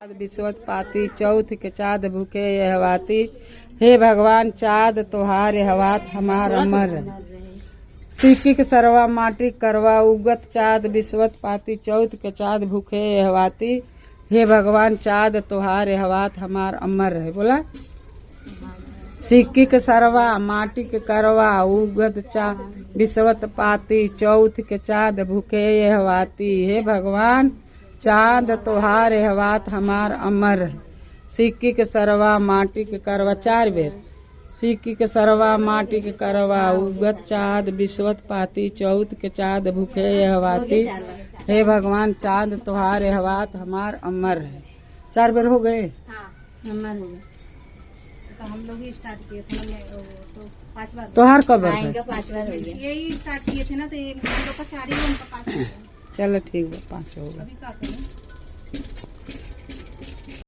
विश्वत पाती चौथ के चाँद भूखे यहवाती, हे भगवान चाँद तोहार हवात हमार अमर। सिक्की के सरवा माटी करवा, उगत चाँद विश्वत पाती चौथ के चाँद भूखे यहवाती, हे भगवान चाँद तोहार हवात हमार अमर है। बोला, सिक्की के सरवा माटी के करवा, उगत चा विश्वत पाती चौथ के चाँद भूखे यहवाती, हे भगवान चाँद तोहार हवात हमार अमर। सिक्की के सरवा माटी के करवा, चार बेर। सिक्की के सरवा माटी के करवा, उगत चाँद विश्वत पाती चौथ के चाँद भूखे हवाती, हे भगवान चाँद तोहार हवात हमार अमर है। चार बेर हो गए। हाँ, अमर हो गए। तो हम लोग ही स्टार्ट किए थे ना, वो तो पांच बार। तोहार कब हाँ, है? इनका पांच बार हो गया। यही स्टार्ट किए थे ना, तो ये हम लोग का चार ही, उनका पाँच हो गया। चलो ठीक है, पाँच हो गए। अभी का करें?